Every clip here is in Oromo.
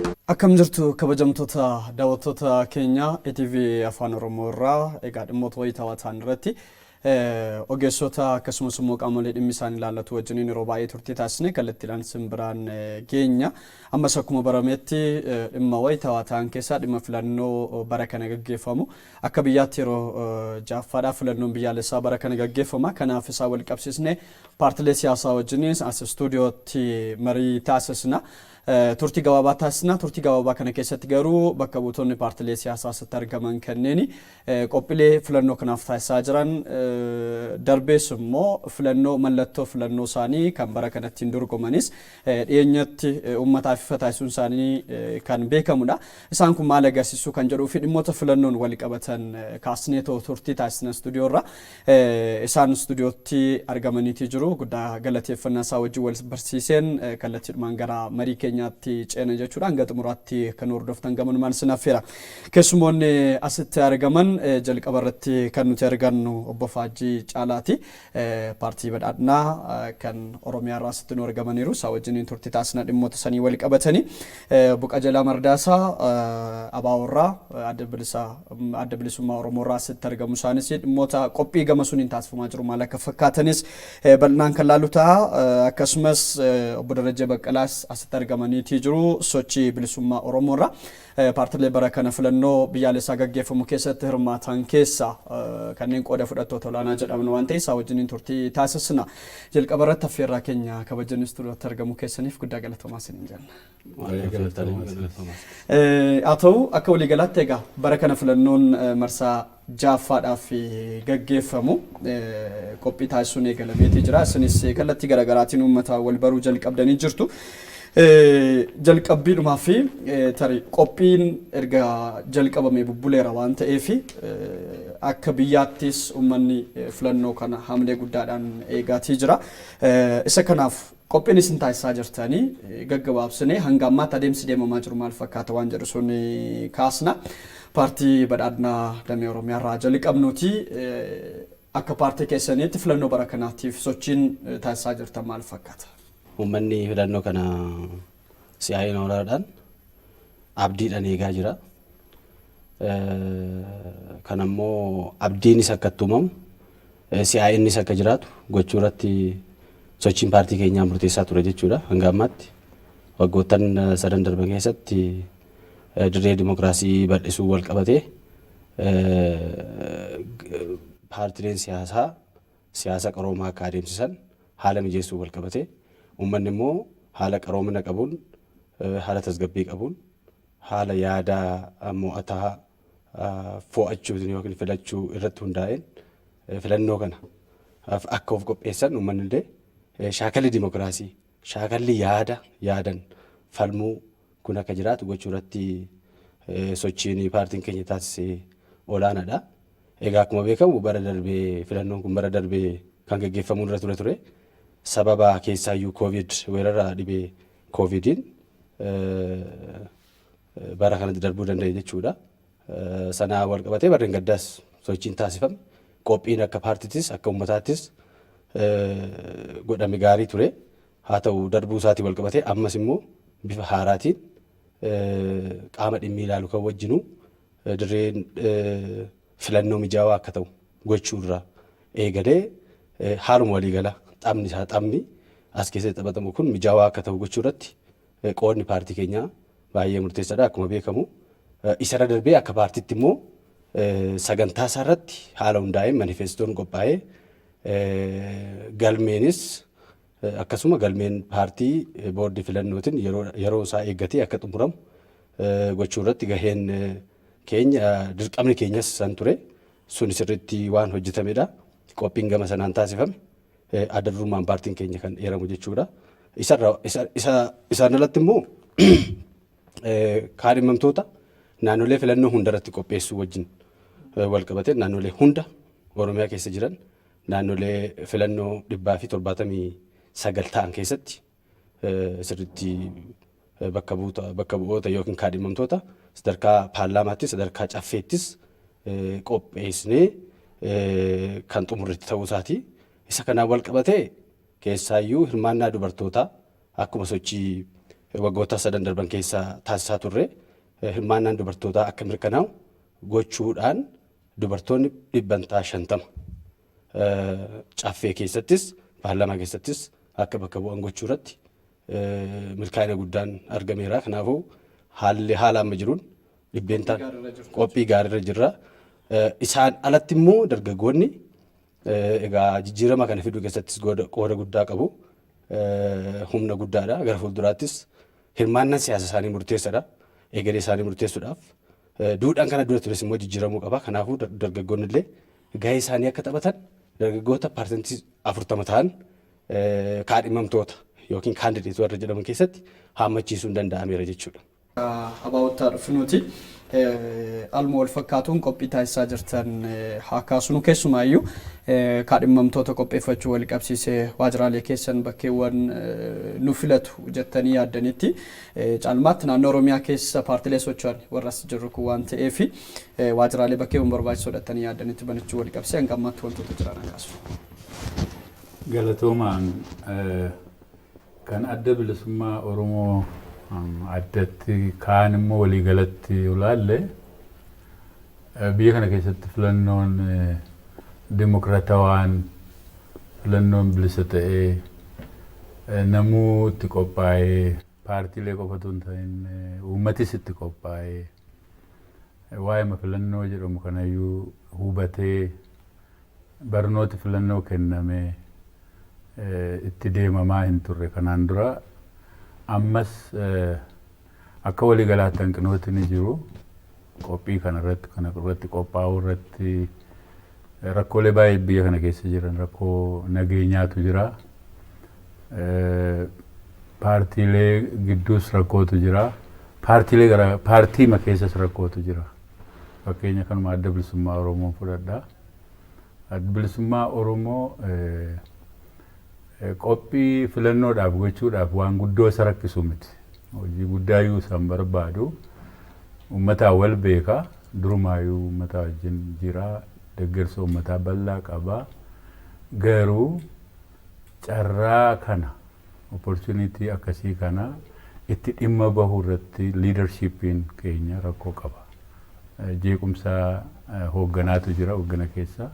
Akkam jirtu kabajamtoota daawwattoota keenya ETV Afaan Oromoo irraa? Egaa dhimmoota wayitaawaa ta'an irratti ogeessota akkasumas immoo qaamolee dhimmi isaan ilaallatu wajjiniin yeroo baay'ee turtii taasisne kallattiidhaan simbiraan geenya. Ammas akkuma barametti dhimma wayitaawaa ta'an keessaa dhimma filannoo bara kana gaggeeffamu, akka biyyaatti yeroo ja'affaadhaaf filannoon biyyaalessaa bara kana gaggeeffama. Kanaaf isaa wal qabsiisne paartilee siyaasaa wajjiniin as istuudiyootti marii taasisna. Turtii gabaabaa taasisna. Turtii gabaabaa kana keessatti garuu bakka buutonni paartilee siyaasaa asitti argaman kanneen qophiilee filannoo kanaaf taasisaa jiran, darbees immoo filannoo mallattoo filannoo isaanii kan bara kanatti hin dorgomanis dhiyeenyatti uummataaf ifa taasisuun isaanii kan beekamudha. Isaan kun maal agarsiisuu kan jedhuu fi dhimmoota filannoon wal qabatan kaasnee turtii taasisna istuudiyoo irra. Isaan istuudiyootti argamaniitii jiru. Guddaa galateeffannaa isaa wajjin wal barsiiseen kallattiidhumaan gara marii keenyaatti ceena jechuudha. Hanga xumuraatti kan hordoftan gamanumaan isin affeera. Keessumoonni asitti argaman, jalqaba irratti kan nuti argannu obbo Faajjii Caalaati. Paartii Badhaadhinaa kan Oromiyaa irraa asitti nu argamaniiru. Isaa wajjiniin turtii taasisna dhimmoota sanii wal qabatanii. Obbo Qajeelaa Mardaasaa ABO irraa, Adda Bilisummaa Oromoo irraa asitti argamu. Isaanis dhimmoota qophii gama suniin taasifamaa jiru maal akka fakkaatanis bal'inaan kan laalu ta'a. Akkasumas obbo Darajjee Baqqalaas asitti argamaniitii jiru, Sochii Bilisummaa Oromoo irraa. Paartilee bara kana filannoo biyyaalessaa gaggeeffamu keessatti hirmaatan keessa kanneen qooda fudhattoota olaanaa jedhaman waan ta'e isaa wajjiniin turtii taasisna. Jalqaba irratti affeerraa keenya kabajanii istuudiyootti argamuu keessaniif guddaa galatoomaa isiniin jenna. Haa ta'u, akka waliigalaatti egaa bara kana filannoon marsaa ja'affaadhaaf gaggeeffamu qophii taasisuun eegalameetii jira. Isinis kallattii garaagaraatiin uummata wal baruu jalqabdanii jirtu. Jalqabbiidhumaa fi tarii qophiin erga jalqabamee bubbuleera waan ta'eef, akka biyyaattis uummanni filannoo kana hamilee guddaadhaan eegaatii jira. Isa kanaaf qophiin isin taasisaa jirtanii gaggabaabsinee hanga ammaatti adeemsi deemamaa jiru maal fakkaata waan jedhu sun kaasna. Paartii Badhaadhinaa damee Oromiyaa irraa jalqabnuuti, akka paartii keessaniitti filannoo bara kanaatiif sochiin taasisaa jirtan maal fakkaata? Uummanni filannoo kana si'aayina olaanaadhaan abdiidhaan eegaa jira. Kan ammoo abdiinis akka itti uumamu, si'aayinnis akka jiraatu gochuu irratti sochiin paartii keenyaa murteessaa ture jechuudha hanga ammaatti. Waggoottan sadan darban keessatti dirree dimokiraasii bal'isuu wal qabatee paartileen siyaasaa siyaasa qaroomaa akka adeemsisan haala mijeessuu wal qabatee, uummanni immoo haala qaroomina qabuun, haala tasgabbii qabuun, haala yaada mo'ataa fo'achuutiin yookiin filachuu irratti hundaa'een filannoo kana akka of qopheessan, uummanni illee shaakalli dimokiraasii, shaakalli yaada yaadan falmuu kun akka jiraatu gochuu irratti sochiin paartiin keenya taasise olaanaadha. Egaa akkuma beekamu bara darbee filannoon kun bara darbee kan gaggeeffamuu irra ture. Sababa keessaayyuu Covid, weerara dhibee Covidiin bara kanatti darbuu danda'e jechuudha. Sanaa wal qabatee barreen gaddaas sochiin taasifame, qophiin akka paartiittis akka uummataattis godhame gaarii ture. Haa ta'u, darbuu isaatiin wal qabatee ammas immoo bifa haaraatiin qaama dhimmi ilaalu kan wajjinuu dirreen filannoo mijaawaa akka ta'u gochuu irraa eegalee, haaluma waliigala taphni isaa, taphni as keessatti taphatamu kun mijaawaa akka ta'u gochuu irratti qoodni paartii keenyaa baay'ee murteessaadha akkuma beekamu. Isarra darbee akka paartiitti immoo sagantaa isaa irratti haala hundaa'een manifeestoon qophaa'ee, galmeenis akkasuma galmeen paartii boordii filannootiin yeroo isaa eeggatee akka xumuramu gochuu irratti gaheen keenya, dirqamni keenyas san ture. Sun sirriitti waan hojjetamedha. Qophiin gama sanaan taasifame adda durummaan paartiin keenya kan eeramu jechuudha. Isarra isaan alatti immoo kaadhimamtoota naannolee filannoo hundarratti qopheessuu wajjin wal qabatee, naannolee hunda Oromiyaa keessa jiran, naannolee filannoo 179 ta'an keessatti sirriitti bakka buuta bakka bu'oota yookiin kaadhimamtoota sadarkaa paarlaamaattis sadarkaa caffeettis qopheessinee kan xumurretti ta'uu isaati. Isa kanaan wal qabatee keessaayyuu hirmaannaa dubartootaa akkuma sochii waggoota sadan darban keessa taasisaa turre hirmaannaan dubartootaa akka mirkanaa'u gochuudhaan dubartoonni 50% caffee keessattis paarlaamaa keessattis akka bakka bu'an gochuu irratti milkaa'ina guddaan argameera. Kanaafuu haalli haala amma jiruun dhibbeentaan qophii gaariirra jirra. Isaan alatti immoo dargaggoonni egaa jijjiirama kana fiduu keessattis qooda guddaa qabu. Humna guddaadha. Gara fuulduraattis hirmaannaan siyaasa isaanii murteessaadha. Egeree isaanii murteessuudhaaf duudhaan kana dura tures immoo jijjiiramuu qaba. Kanaafuu dargaggoonni illee gahee isaanii akka taphatan dargaggoota 40% ta'an kaadhimamtoota yookiin candidate warra jedhaman keessatti haammachiisuun danda'ameera jechuudha. ABO'ttaa dhufnuuti. Alma wal fakkaatuun qophii taasisaa jirtan haa kaasnu, keessumaayyuu kaadhimamtoota qopheeffachuu wal qabsiisee waajjiraalee keessan bakkeewwan nu filatu jettanii yaaddanitti caalmaatti naannoo Oromiyaa keessa paartilee socho'an warra as jirru kun waan ta'eef waajjiraalee bakkeewwan barbaachisoo jettanii yaaddanitti banachuu wal qabsiisee hanga ammaatti wantoota jiran haa kaasu. Galatoomaan. Kan Adda Bilisummaa Oromoo addatti, kaan immoo waliigalatti ilaalle, biyya kana keessatti filannoon dimokiraatawaan, filannoon bilisa ta'ee, namuu itti qophaa'ee, paartiilee qofatu hin ta'in uummatis itti qophaa'ee, waa'ee filannoo jedhamu kanayyuu hubatee, barnooti filannoo kennamee itti deemamaa hin turre kanaan dura. Ammas akka waliigalaatti hanqinooti ni jiru. Qophii kana irratti qophaa'uu irratti rakkoolee baay'ee biyya kana keessa jiran, rakkoo nageenyaatu jira. Paartiilee gidduus rakkootu jira. Paartiilee gara paartiima keessas rakkootu jira. Fakkeenya kanuma Adda Bilisummaa Oromoo fudhadha. Adda Bilisummaa Oromoo qophii filannoodhaaf gochuudhaaf waan guddoo isa rakkisu miti. Hojii guddaayyuu isaan barbaadu. Uummataa wal beeka. Durumaayyuu uummataa wajjin jira. Deeggarsa uummataa bal'aa qaba. Garuu carraa kana, opportunity akkasii kana itti dhimma bahuu irratti leadershipiin keenya rakkoo qaba. Jeequmsa hoogganaatu jira hooggana keessa.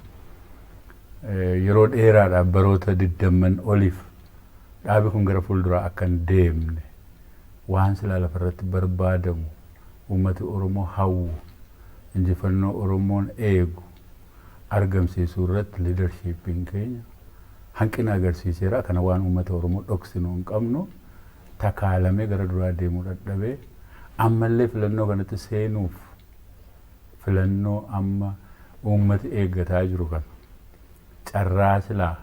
Yeroo dheeraadhaaf, baroota 20n oliif, dhaabi kun gara fuulduraa akka hin deemne, waan silaa lafarratti barbaadamu, uummati Oromoo hawwu, injifannoo Oromoon eegu argamsiisuu irratti leadershipiin keenya hanqina agarsiiseera. Kana waan uummata Oromoo dhoksinu hin qabnu. Takaalamee gara duraa deemuu dadhabee ammallee filannoo kanatti seenuuf, filannoo amma uummati eeggataa jiru kana, carraa silaa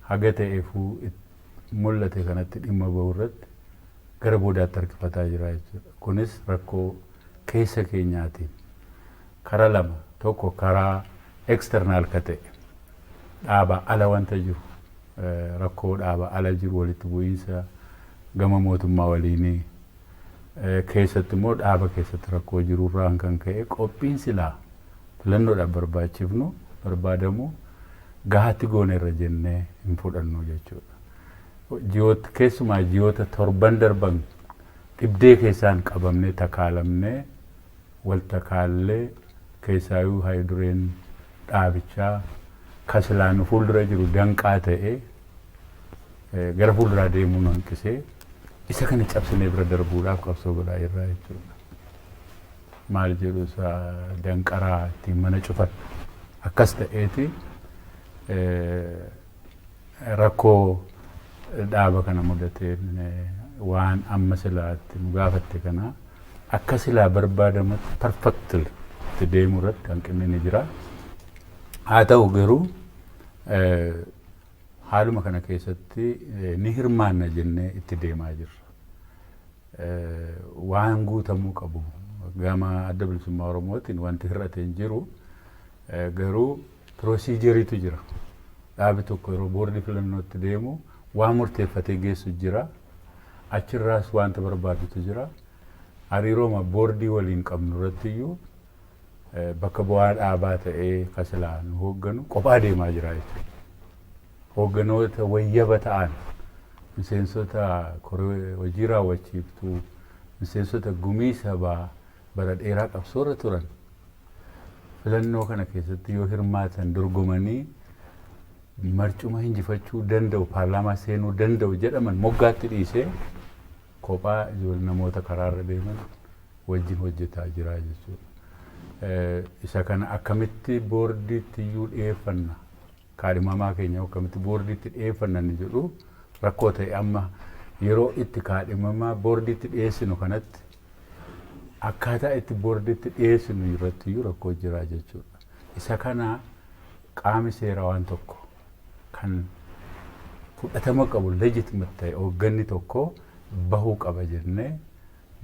haga ta'eefuu mul'ate kanatti dhimma bahuu irratti gara boodaatti harkifataa jira jechuudha. Kunis rakkoo keessa keenyaatiin karaa lama: tokko karaa external ka ta'e, dhaaba ala wanta jiru, rakkoo dhaaba ala jiru, walitti bu'iinsa gama mootummaa waliinii, keessatti immoo dhaaba keessatti rakkoo jirurraan kan ka'e qophiin silaa filannoodhaaf barbaachifnu barbaadamu gahaatti gooneerra jennee hin fudhannu jechuudha. Ji'oota, keessumaa ji'oota 7n darban dhibdee keessaan qabamnee, takaalamnee, wal takaallee, keessaayyuu haayidureen dhaabichaa kasilaa nu fuuldura jiru danqaa ta'ee gara fuulduraa deemuu nu hanqisee, isa kana cabsinee bira darbuudhaaf qabsoo godhaa jirra jechuudha. Maal jedhu, isa danqaraa ittiin mana cufan akkas ta'eeti rakkoo dhaaba kana mudateen waan amma silaatti nu gaafatte kana akka silaa barbaadamutti perfectly itti deemuu irratti hanqinni ni jira. Haa ta'u garuu haaluma kana keessatti ni hirmaanna jennee itti deemaa jirra. Waan guutamuu qabu gama Adda Bilisummaa Oromootiin wanti hir'ate hin jiru, garuu procedureitu jira. Dhaabi tokko yeroo boordii filannootti deemu waan murteeffatee geessu jira. Achirraas wanta barbaadutu jira. Hariirooma boordii waliin qabnu irratti iyyuu bakka bu'aa dhaabaa ta'ee kasilaa nu hoogganu kophaa deemaa jira jechuudha. Hoogganoota wayyaba ta'an Miseensota hojii raawwachiiftuu, miseensota gumii sabaa bara dheeraa qabsoorra turan filannoo kana keessatti yoo hirmaatan dorgomanii marcuma injifachuu danda'u, paarlaamaa seenuu danda'u jedhaman moggaatti dhiisee kophaa ijoollee namoota karaarra deeman wajjin hojjetaa jira jechuudha. Isa kana akkamitti boordiitti iyyuu dhiyeeffanna, kaadhimamaa keenya akkamitti boordiitti dhiyeeffanna inni jedhu rakkoo ta'e. Amma yeroo itti kaadhimamaa boordiitti dhiyeessinu kanatti akkaataa itti boordiitti dhiyeessinu irratti iyyuu rakkoo jira jechuudha. Isa kana qaami seeraa waan tokko kan fudhatama qabu, legitimate ta'e, hoogganni tokko bahuu qaba jennee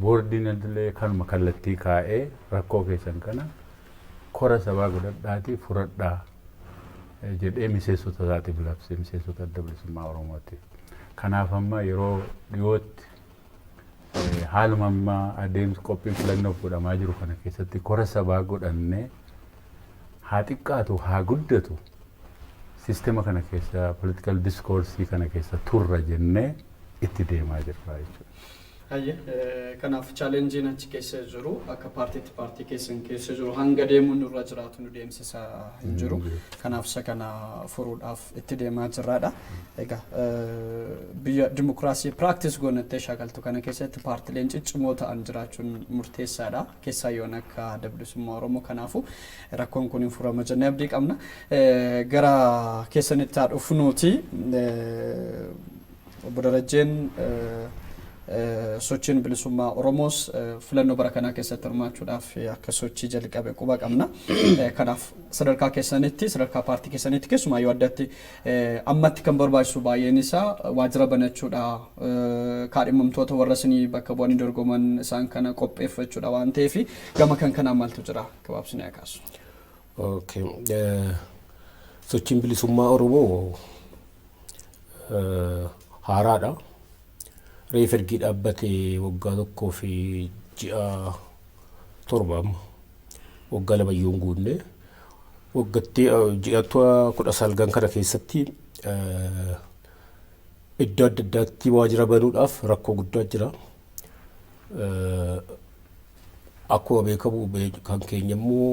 boordiin illee kanuma kallattii kaa'ee rakkoo keessan kana kora sabaa godhadhaatii furadhaa jedhee miseensota isaatiif labse, miseensota Adda Bilisummaa Oromootiif. Kanaaf amma yeroo dhiyootti haaluma ammaa adeemsi qophiin filannoof godhamaa jiru kana keessatti kora sabaa godhannee, haa xiqqaatu haa guddatu, sistema kana keessa, political discourse kana keessa turra jennee itti deemaa jirra jechuudha. Hayyee, kanaaf challengeiin achi keessa jiru akka paartiitti paartii keessan keessa jiru hanga deemuun nurra jiraatu nu deemsisa hin jiru. Kanaaf isa kana furuudhaaf itti deemaa jirraadha. Egaa biyya dimokiraasii practice goonattee shaakaltu kana keessatti paartileen ciccimoo ta'an jiraachuun murteessaadha. Keessaa yoon akka Adda Bilisummaa Oromoo, kanaafu rakkoon kun hin furama jennee abdii qabna. Gara keessanitti haa dhufnuuti. Obbo Darajjeen, sochiin bilisummaa Oromoos filannoo bara kanaa keessatti hirmaachuudhaaf akka sochii jalqabe quba qabna. Kanaaf sadarkaa keessanitti, sadarkaa paartii keessanitti, keessumaa yoo addatti ammatti kan barbaachisu baay'een isaa waajjira banachuudha, kaadhimamtoota warra isinii bakka bu'anii dorgoman isaan kana qopheeffachuudha waan ta'eef, gama kan kanaan maaltu jira, gabaabsinee kaasu. Okay. Sochiin bilisummaa Oromoo haaraadha. Reef ergii dhaabbate waggaa 1 fi ji'a 7, amma waggaa 2 iyyuu hin guunne. Waggaatti ji'a 19 kana keessatti iddoo adda addaatti waajjira banuudhaaf rakkoo guddaa jira. Akkuma beekamu kan keenya immoo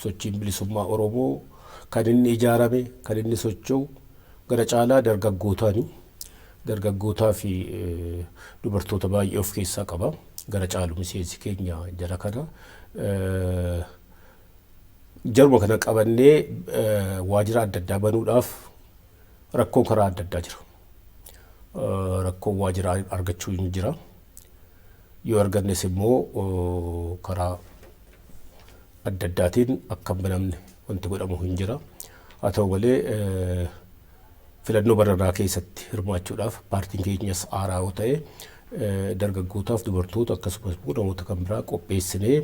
sochiin bilisummaa Oromoo kan inni ijaarame, kan inni socho'u gara caalaa dargaggootaani. Dargaggootaa fi dubartoota baay'ee of keessaa qaba. Gara caalu miseensi keenya jara kana. Jaruma kana qabannee waajjira adda addaa banuudhaaf rakkoon karaa adda addaa jira. Rakkoon waajjira argachuu hin jira. Yoo argannes immoo karaa adda addaatiin akka hin banamne wanti godhamu hin jira. Haa ta'u malee, filannoo baranaa keessatti hirmaachuudhaaf paartiin keenyas haaraa yoo ta'e, dargaggootaaf dubartoota akkasumas immoo namoota kan biraa qopheessinee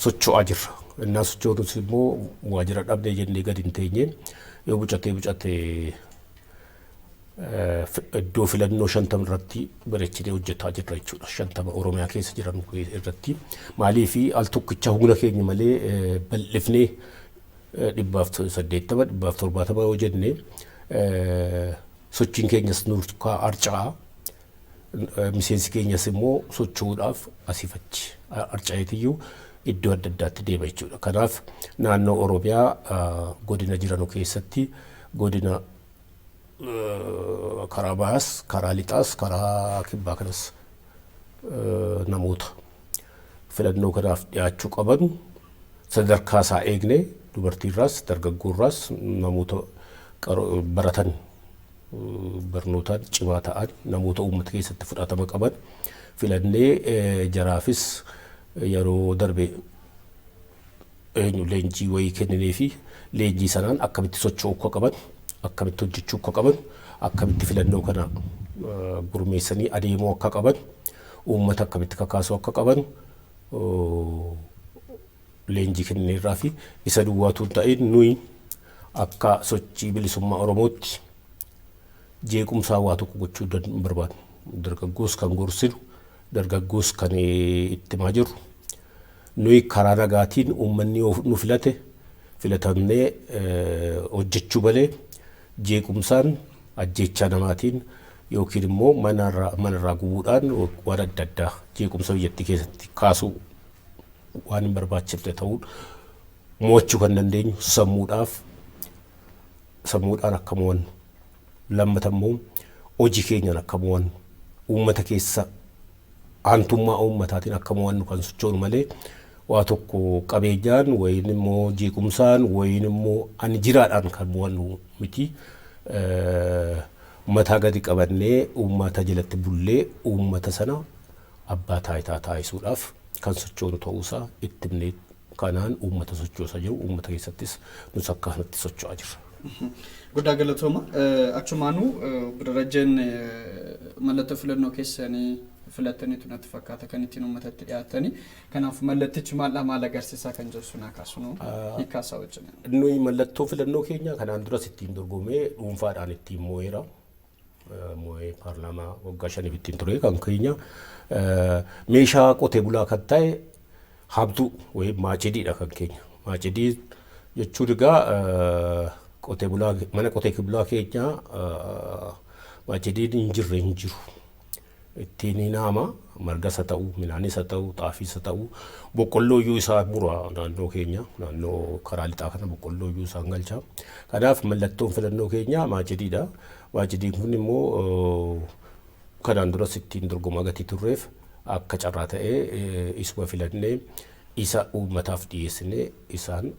socho'aa jirra. Innaa sochoonus immoo waajjira dhabnee jennee gadi hin teenye. Yoo bucatee bucatee iddoo filannoo 50 irratti bareechinee hojjetaa jirra jechuudha. 50 Oromiyaa keessa jiran irratti. Maaliif al tokkicha humna keenya malee bal'ifnee 180, 170 yoo jenne sochiin keenyas nurkaa arca'a. Miseensi keenyas immoo socho'uudhaaf asiif achi arca'eetiyyuu iddoo adda addaatti deema jechuudha. Kanaaf naannoo Oromiyaa godina jiranu keessatti, godina karaa bahaas, karaa lixaas, karaa kibbaa kanas namoota filannoo kanaaf dhiyaachuu qaban sadarkaa isaa eegne, dubartiirraas dargaggoorraas namoota baratan, barnootaan cimaa ta'an, namoota uummata keessatti fudhatama qaban filannee jaraafis yeroo darbe eenyu leenjii wayii kenninee fi leenjii sanaan akkamitti socho'uu akka qaban, akkamitti hojjechuu akka qaban, akkamitti filannoo kana gurmeessanii adeemuu akka qaban, uummata akkamitti kakaasuu akka qaban leenjii kennineerraa fi isa duwwaatu hin ta'in, nuyi akka sochii bilisummaa Oromootti jeequmsaa waa tokko gochuu hin barbaadnu. Dargaggoos kan gorsinu, dargaggoos kan itti himaa jirru, nuyi karaa nagaatiin uummanni yoo nu filate filatamnee hojjechuu malee jeequmsaan Ajjeechaa namaatiin yookiin immoo manarraa gubuudhaan waan adda addaa jeequmsa biyyattii keessatti kaasuu waan hin barbaachifne ta'uun, mo'achuu kan dandeenyu sammuudhaan akka mo'annu, lammata immoo hojii keenyaan akka mo'annu, uummata keessa aantummaa uummataatiin akka mo'annu kan sochoonu malee, waa tokko qabeenyaan wayin immoo jeequmsaan wayin immoo ani jiraadhaan kan mo'annu miti. Mataa gadi qabannee uummata jalatti bullee uummata sana abbaa taayitaa taasisuudhaaf kan sochoonu ta'uusaa itti himnee, kanaan uummata sochoosaa jiru, uummata keessattis nus akka kanatti socho'aa jirra. Guddaa galatooma. Achumaanuu Darajjeen, mallattoo filannoo keessanii filattaniitu natti fakkaata kan ittiin uummatatti dhiyaatanii. Kanaaf mallattichi maal maal agarsiisaa kan jedhu sunaa kaasunu hiikkaasaa wajjin. Nuyi mallattoo filannoo keenya kanaan duras ittiin dorgomee dhuunfaadhaan ittiin moo'eera. Moo'ee paarlaamaa waggaa 5f ittiin ture. Kan keenya meeshaa qotee bulaa kan ta'e haamtuu wayii maacidiidha kan keenya. Maacidii jechuun egaa qotee bulaa, mana qotee bulaa keenya maacidiin hin jirre hin jiru. Ittiin naama margas haa ta'u, midhaanis haa ta'u, xaafiis haa ta'u, boqqolloo iyyuu isaa mura. Naannoo keenya, naannoo karaa lixaa kana boqqolloo iyyuu isaan galcha. Kanaaf mallattoon filannoo keenya maacidiidha. Maacidiin kun immoo kanaan duras ittiin dorgomaa gatii turreef, akka carraa ta'ee isuma filannee isa uummataaf dhiyeessinee isaan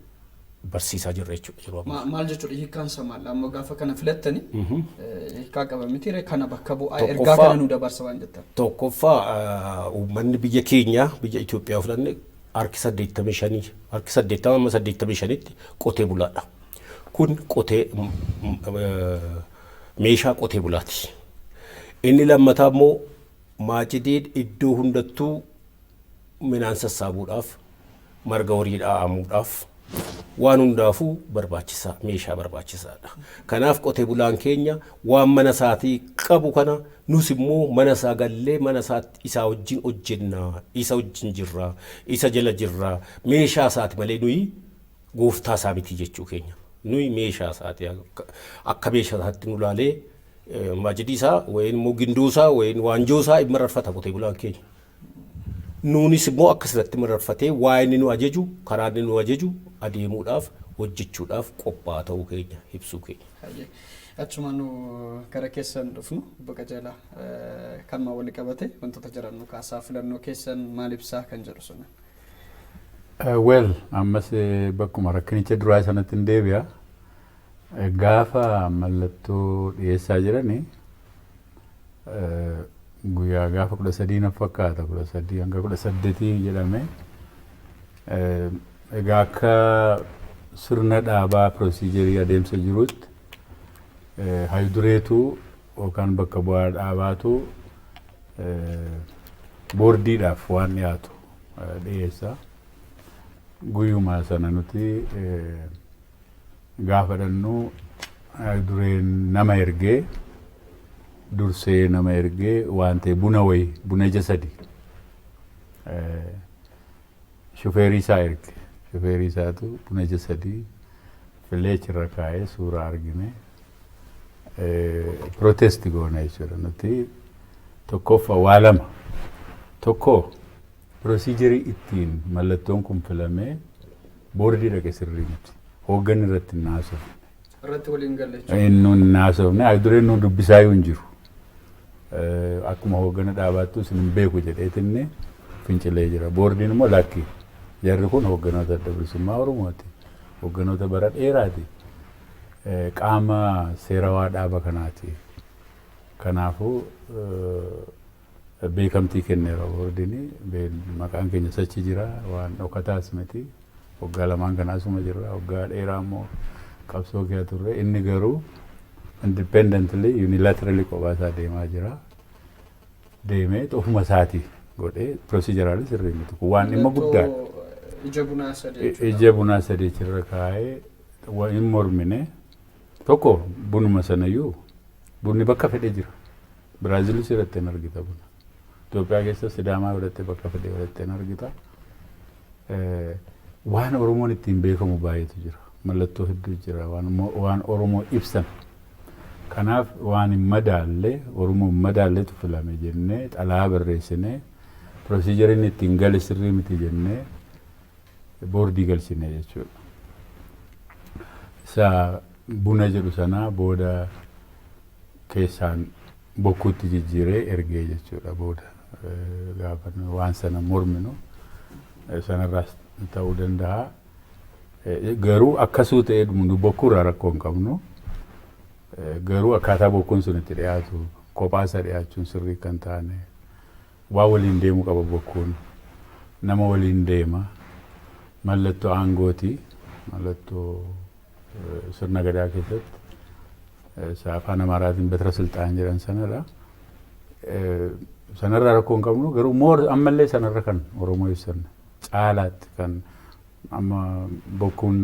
barsiisaa jirra jechuudha yeroo ammaa. Maal jechuudha hiikkaan isaa? Maal amma gaafa kana filattani hiikkaa qaba miti kana bakka bu'aa, ergaa kana nu dabarsa waan jettan? Tokkoffaa, uummanni biyya keenya, biyya Itoophiyaa fudhanne, harki 85, harki 80 amma 85tti qotee bulaadha. Kun qotee meeshaa qotee bulaati. Inni lammataa immoo maacidiin iddoo hundattuu midhaan sassaabuudhaaf, marga horii dha'amuudhaaf, waan hundaafuu barbaachisaa, meeshaa barbaachisaadha. Kanaaf qotee bulaan keenya waan mana isaatii qabu kana nus immoo mana isaa gallee mana isaa isaa wajjin hojjennaa, isa wajjin jirraa, isa jala jirraa, meeshaa isaati malee nuyi gooftaa isaa miti jechuu keenya. Nuyi meeshaa isaati, akka meeshaa isaatti nu laalee maacidii isaa wayin immoo gindoo isaa wayin waanjoo isaa hin mararfata qotee bulaan keenya. Nuunis immoo akkasirratti mararfatee waa inni nu ajaju, karaa inni nu ajaju adeemuudhaaf, hojjechuudhaaf qophaa'aa ta'uu keenya ibsuu keenya. Achuma nu gara keessan dhufnu, obbo Qajeelaa, kan maa wali qabate wantoota jiran nu kaasaa, filannoo keessan maal ibsaa kan jedhu sun. Well, ammas bakkuma rakkinicha duraa sanatti hin deebi'a. Gaafa mallattoo dhiyeessaa jirani guyyaa gaafa 13 na fakkaata, 13 hanga 18 jedhame. Egaa akka sirna dhaabaa procedure adeemsa jirutti haydureetu yookaan bakka bu'aa dhaabaatu boordiidhaaf waan dhiyaatu dhiyeessa. Guyyuma sana nuti gaafa dhannu dureen nama ergee, dursee nama ergee waan ta'e buna wayii, buna ija sadi shufeerii isaa erge. Shufeerii isaatu buna ija sadii filee achirra kaa'ee suuraa argine. Protest goone jechuudha nuti. Tokkoffaa waa lama. Tokko, procedure ittiin mallattoon kun filamee boordii dhaqe sirrii miti. Hoogganni irratti hin haasofne. Irratti waliin galle jechuudha. Inni hin haasofne, dureen nu dubbisaa hin jiru. Akkuma hooggana dhaabaattu isin hin beeku jedheetinni fincilee jira. Boordiin immoo lakki. Jarri kun hoogganoota Adda Bilisummaa Oromooti. Hoogganoota bara dheeraati. Qaama seerawaa dhaaba kanaati. Kanaafuu beekamtii kenneera boordiin. Maqaan keenya sachi jira, waan dhokataas miti. Waggaa lamaan kana asuma jirra. Waggaa dheeraa immoo qabsoo keessa turre. Inni garuu independently, unilaterally kophaa isaa deemaa jira. Deemee ofuma isaatii godhee procedurally sirrii miti. Kun waan dhimma guddaadha. Ija bunaa sadii jechuudha. Ija bunaa sadii achirra kaa'ee hin mormine. Tokko, bunuma sanayyuu bunni bakka fedhe jira. Biraazilis irratti hin argita buna. Itoophiyaa keessa Sidaamaa godhattee bakka fedhe godhattee hin argita. Waan Oromoon ittiin beekamu baay'eetu jira. Mallattoo hedduu jira. Waan Oromoo ibsan. Kanaaf waan hin madaalle, Oromoo hin madaalletu filame jennee xalayaa barreessinee, procedure-iin ittiin gale sirrii miti jennee boordii galchine jechuudha. Isa buna jedhu sanaa booda keessaan bokkuutti jijjiiree ergee jechuudha. Booda gaafa waan sana morminu sanarraas ta'uu danda'a. Garuu akkasuu ta'ee nu bokkuurraa rakkoo hin qabnu. Garuu akkaataa bokkuun sun itti dhiyaatu, kophaa isa dhiyaachuun sirrii kan taane, waa waliin deemuu qaba. Bokkuun nama waliin deema, mallattoo aangooti, mallattoo sirna gadaa keessatti isa afaan Amaaraatiin በትረ ስልጣን jedhan sanadha. Sanarraa rakkoo hin qabnu, garuu more ammallee sanarra kan Oromoo ibsan caalaatti kan amma bokkuun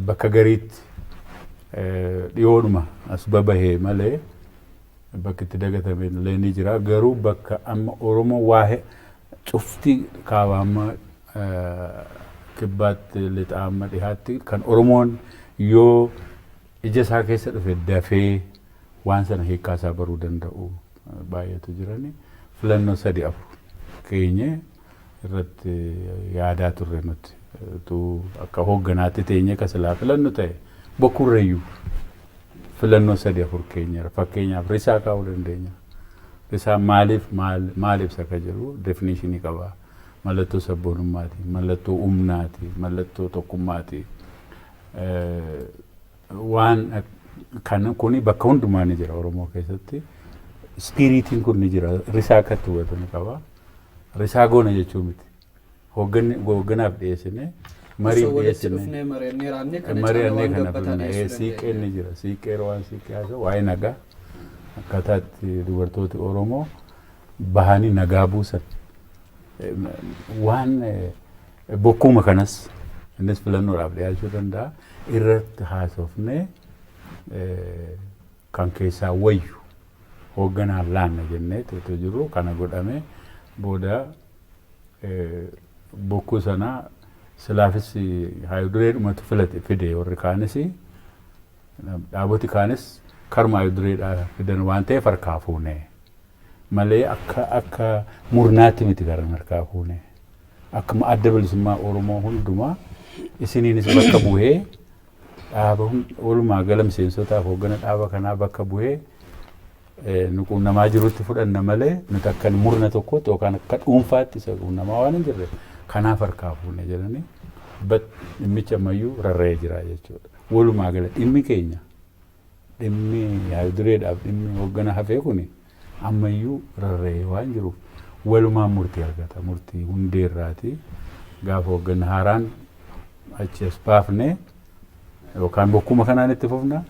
bakka gariitti dhiyoodhuma as babahee malee bakki itti dagatame illee ni jira. Garuu bakka amma Oromoo waa cufti kaabaa amma kibbaatti, lixaa amma dhihaatti, kan Oromoon yoo ija isaa keessa dhufe dafee waan sana hiikkaa isaa baruu danda'u baay'eetu jirani. Filannoo sadi afur keenye irratti yaadaa turre nuti. Utuu akka hoogganaatti teenye ka silaa filannu ta'e bokkurreeyyuu filannoo sadi afur keenyera. Fakkeenyaaf risaa kaa'uu dandeenya. Risaa maaliif, maal ibsa ka jedhu definition qaba. Mallattoo sabboonummaati, mallattoo humnaati, mallattoo tokkummaati. Waan kan kuni bakka hundumaa ni jira Oromoo keessatti. Spirit-iin kun ni jira. Risaa akkatti hubatamu qaba. Risaa goona jechuu miti. Hoogganaaf dhiyeessine, mariif dhiyeessine. Mari'annee kana finne. Siiqqeen ni jira. Siiqqee waan siiqqee haasa'u, waa'ee nagaa, akkaataa itti dubartooti Oromoo bahanii nagaa buusan. Waan bokkuma kanas innis filannoodhaaf dhiyaachuu danda'a. Irratti haasofnee kan keessaa wayyu hoogganaaf laanna jennee otoo jirru kana godhame. Booda bokkuu sana silaafis haayudureedhumatu filate fide. Warri kaanis, dhaaboti kaanis karuma haayudureedhaa fidan waan ta'eef harkaa fuune malee akka murnaatti miti karan harkaa fuune. Akkuma Adda Bilisummaa Oromoo hundumaa isiniinis bakka bu'ee, dhaaba walumaa gala miseensotaaf hooggana dhaaba kanaa bakka bu'ee nu quunnamaa jirutti fudhanna malee nuti akka murna tokkootti yookaan akka dhuunfaatti isa quunnamaa waan hin jirre kanaaf harkaa fuune jedhanii. But dhimmichi ammayyuu rarra'ee jira jechuudha. Walumaa gala dhimmi keenya, dhimmi dureedhaaf dhimmi hooggana hafee kuni ammayyuu rarra'ee waan jiruuf walumaan murtii argata. Murtii hundeerraati. Gaafa hooggana haaraan achi as baafnee, yookaan bokkuma kanaan itti fufna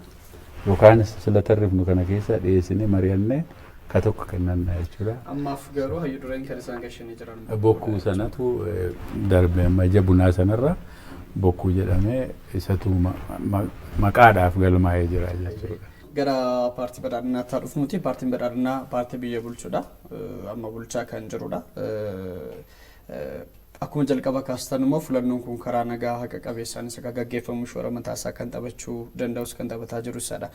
yookaan sila tarrifnu kana keessa dhiyeessinee mari'annee ka tokko kennanna jechuudha. Ammaaf garuu hayyu dureen kan isaan gashanii jiran. Bokkuu sanatu darbe. Amma ija bunaa sanarra bokkuu jedhamee isatu maqaadhaaf galmaa'ee jira jechuudha. Gara paartii badhaadhinaatti haa dhufnuti. Paartiin badhaadhinaa paartii biyya bulchudha. Amma bulchaa kan jirudha. Akkuma jalqaba kaastan immoo filannoon kun karaa nagaa haqa qabeessaan isa kan gaggeeffamu shoora mataa isaa kan taphachuu danda'us kan taphataa jiru isadha.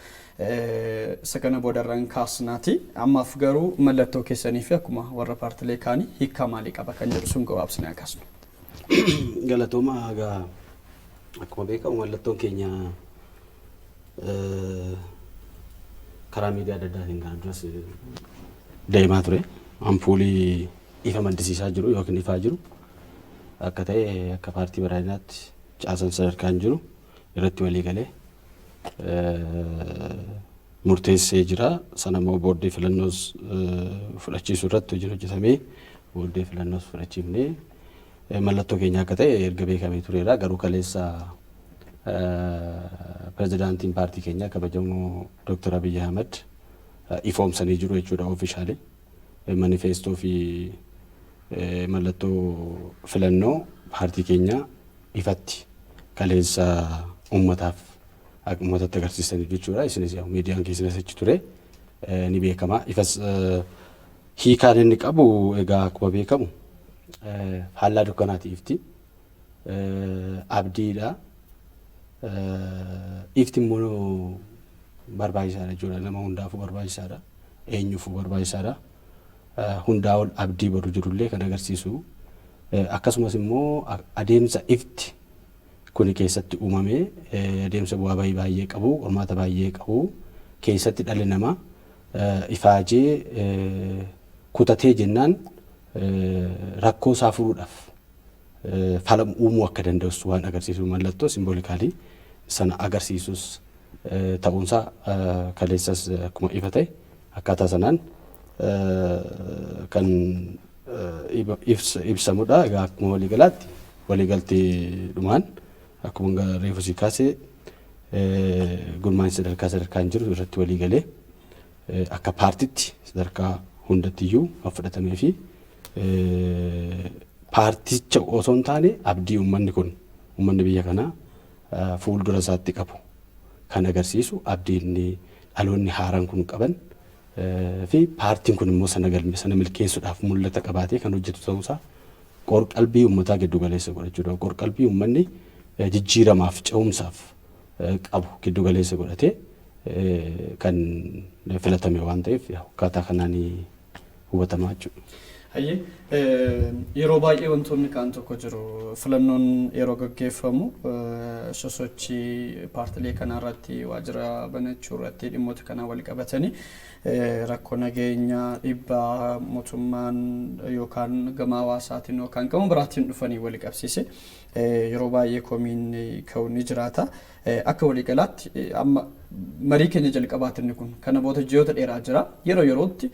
Isa kana boodarraan kaasnaati. Ammaaf garuu mallattoo keessanii fi akkuma warra paartilee kaanii hiikkaa maalii qaba kan jedhu sun gabaabsinee haa kaasnu. Galatooma. Egaa akkuma beekamu mallattoon keenya karaa miidiyaa adda addaatiin kana duras deemaa ture. Ampuulii ifa maddisiisaa jiru yookiin ifaa jiru akka ta'e akka paartii badhaadhinaatti caasan sadarkaan jiru irratti walii galee murteessee jira. Sana immoo boordii filannoos fudhachiisuu irratti hojiin hojjetamee boordii filannoos fudhachiifnee mallattoo keenya akka ta'e erga beekamee tureera. Garuu kaleessa pirezidaantiin paartii keenyaa kabajamoo Dr. Abiy Ahmed ifoomsanii jiru jechuudha officially. Manifeestoo fi mallattoo filannoo paartii keenyaa ifatti kaleessa uummataaf, uummatatti agarsiisanii jechuudha. Isinis miidiyaan keessanis achi ture, ni beekama. Ifas hiikaan inni qabu egaa akkuma beekamu faallaa dukkanaati ifti. Abdiidha. Ifti immoo Barbaachisaadha jechuudha. Nama hundaafuu barbaachisaadha. Eenyuufuu barbaachisaadha. Hundaa ol abdii boru jirullee kan agarsiisu. Akkasumas immoo adeemsa ifti kuni keessatti uumamee, adeemsa bu'aa bahii baay'ee qabu, qormaata baay'ee qabu keessatti dhalli namaa ifaajee kutatee jennaan rakkoo isaa furuudhaaf fala uumuu akka danda'us waan agarsiisu, mallattoo symbolically sana agarsiisus ta'uunsaa kaleessas akkuma ifa ta'e akkaataa sanaan kan ibsamudha. Egaa akkuma waliigalaatti waliigaltee dhumaan akkuma reefu sii kaasee gurmaa'insa sadarkaa sadarkaan jiru irratti waliigalee akka paartitti sadarkaa hundattiyyuu kan fudhatamee fi paarticha osoo hin taane abdii uummanni kun, uummanni biyya kanaa fuuldura isaatti qabu kan agarsiisu, abdii inni dhaloonni haaraan kun qaban fi paartiin kun immoo sana galme sana milkeessuudhaaf mul'ata qabaatee kan hojjetu ta'uusaa qorqalbii uummataa giddu galeessa godhachuudha. Qorqalbii uummanni jijjiiramaaf, ce'umsaaf qabu giddu galeessa godhatee kan filatame waan ta'eef akkaataa kanaan hubatamaa jechuudha. Hayyee, yeroo baay'ee wantoonni kaan tokko jiru. Filannoon yeroo gaggeeffamu sosochii paartilee kanaa irratti, waajjira banachuu irratti, dhimmoota kanaa wal qabatanii rakkoo nageenyaa, dhiibbaa mootummaan yookaan gama hawaasaatiin yookaan gama biraatiin dhufanii wal qabsiise yeroo baay'ee komiin ka'u ni jiraata. Akka waliigalaatti amma marii keenya jalqabaatinni kun kana booda ji'oota dheeraa jira. Yeroo yerootti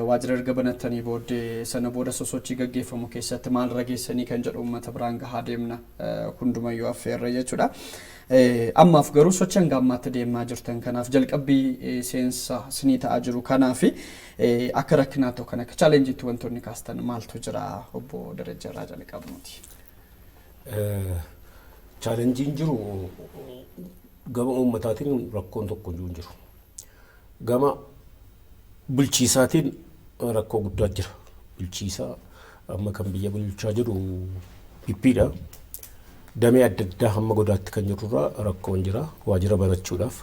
waajjira erga banattanii booddee sana booda sosochii gaggeeffamu keessatti maal rageessanii kan jedhu uummata biraan gahaa deemna, hundumayyuu affeerra jechuudha. Ammaaf garuu sochii hanga ammaatti deemaa jirtan kanaaf, jalqabbii seensa sinii ta'aa jiru kanaaf, akka rakkinaatti yookaan akka challengeitti wantoonni kaastan maaltu jira, obbo Darajjaa irraa jalqabnuuti? Challengeiin jiru gama uummataatiin rakkoon tokko iyyuu hin jiru. Gama bulchiisaatiin rakkoo guddaa jira. Bulchiisaa amma kan biyya bulchaa jiru PPdha. Damee adda addaa hamma godaatti kan jirurraa rakkoon jira waajjira banachuudhaaf.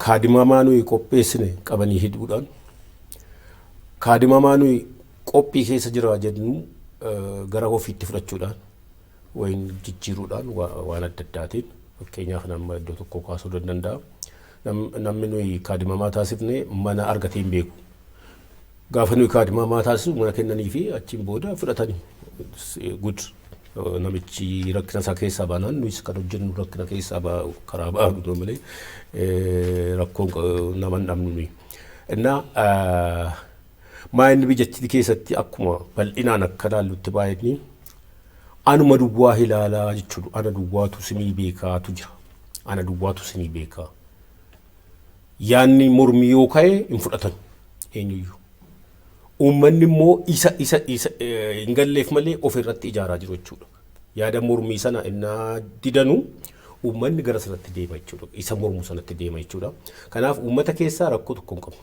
Kaadimamaa nuyi qopheessine qabanii hidhuudhaan, kaadimamaa nuyi qophii keessa jira jennu gara ofiitti fudhachuudhaan wayin jijjiiruudhaan, waan adda addaatiin, fakkeenyaaf nama iddoo tokko kaasuu danda'a. Namni nuyi kaadimamaa taasifne mana argatee hin beeku. Gaafa nuyi kaadimamaa taasisu mana kennanii fi achiin booda fudhatanii gud namichi rakkina isaa keessaa baanaan nuyis kan hojjennu rakkina keessaa karaa baanu malee rakkoon nama hin dhabnu nuyi. Innaa maayinni biyyattii keessatti akkuma bal'inaan akka ilaallutti baay'inni anuma duwwaa ilaalaa jechuudha. Ana duwwaatu sinii beekaatu jira. Ana duwwaatu sinii beekaa. Yaanni mormii yoo ka'e hin fudhatan eenyuyyuu. Uummanni immoo isa hin galleef malee of irratti ijaaraa jiru jechuudha. Yaada mormii sana innaa didanu uummanni gara sanatti deema jechuudha. Isa mormu sanatti deema jechuudha. Kanaaf uummata keessaa rakkoo tokko hin qabu.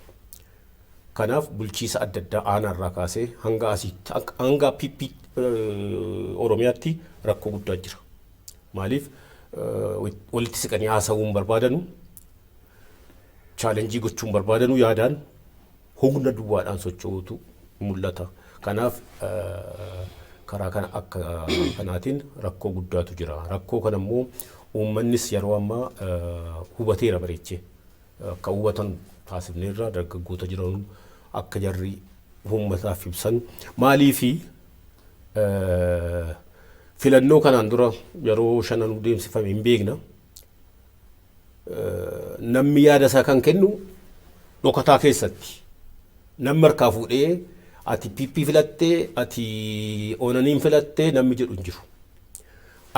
Kanaaf bulchiisa adda addaa aanaarraa kaasee hanga asiitti, hanga PP Oromiyaatti rakkoo guddaa jira. Maaliif walitti siqanii haasa'uu hin barbaadanu, challenge gochuu hin barbaadanu, yaadaan humna duwwaadhaan socho'uutu mul'ata. Kanaaf karaa kana akka kanaatiin rakkoo guddaatu jira. Rakkoo kana immoo uummannis yeroo ammaa hubateera bareechee. Akka hubatan taasifneerra, dargaggoota jiran akka jarri uummataaf ibsan. Maaliifi filannoo kanaan dura yeroo shananuu deemsifame hin beekna. Namni yaada isaa kan kennu dhokataa keessatti. Namni harkaa fuudhee ati PP filattee, ati ONN filattee namni jedhu hin jiru.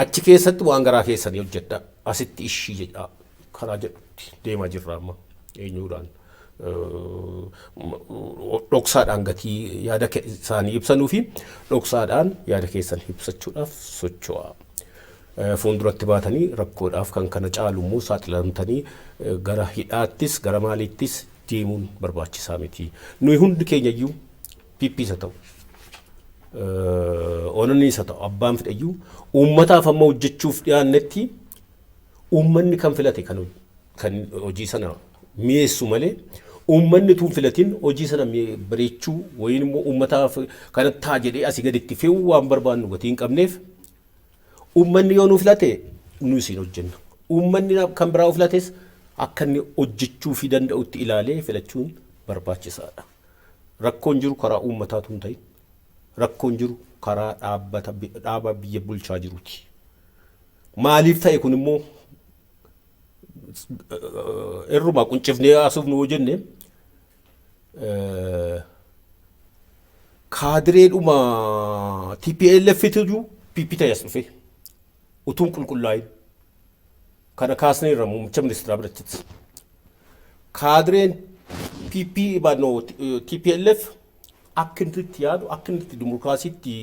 Achi keessatti waan garaa keessanii hojjedha. Asitti ishii jedha karaa jedhutti deemaa jirra amma eenyuudhaan. Dhoksaadhaan gatii yaada isaanii ibsanuu fi dhoksaadhaan yaada keessan ibsachuudhaaf socho'a. Fuulduratti baatanii rakkoodhaaf kan kana caalu immoo saaxilamtanii gara hidhaattis gara maaliittis deemuun barbaachisaa miti. Nuyi hundi keenya iyyuu PP isa ta'u, ONN isa ta'u, abbaan fedhayyuu uummataaf amma hojjechuuf dhiyaannetti Uummanni kan filate kan hojii sana mi'eessu malee, uummanni tun filatin hojii sana bareechuu wayin immoo uummataaf kana ta'a jedhee asii gaditti fe'uu waan barbaannu gatii hin qabneef, uummanni yoo nu filate nu isin hojjenna. Uummanni kan biraa filates akka inni hojjechuu fi danda'utti ilaalee filachuun barbaachisaadha. Rakkoon jiru karaa uummataatu hin ta'in, rakkoon jiru karaa dhaabbata dhaaba biyya bulchaa jiruuti. Maaliif ta'e kun immoo irrumaa quncifnee haasofnu yoo jenne, kaadireedhuma TPLF tu PP ta'e as dhufe utuun qulqullaa'in kana kaasneerra muummicha ministeeraa birattis. Kaadireen PP baannoo TPLF akka inni itti yaadu, akka inni itti dimokiraasiitti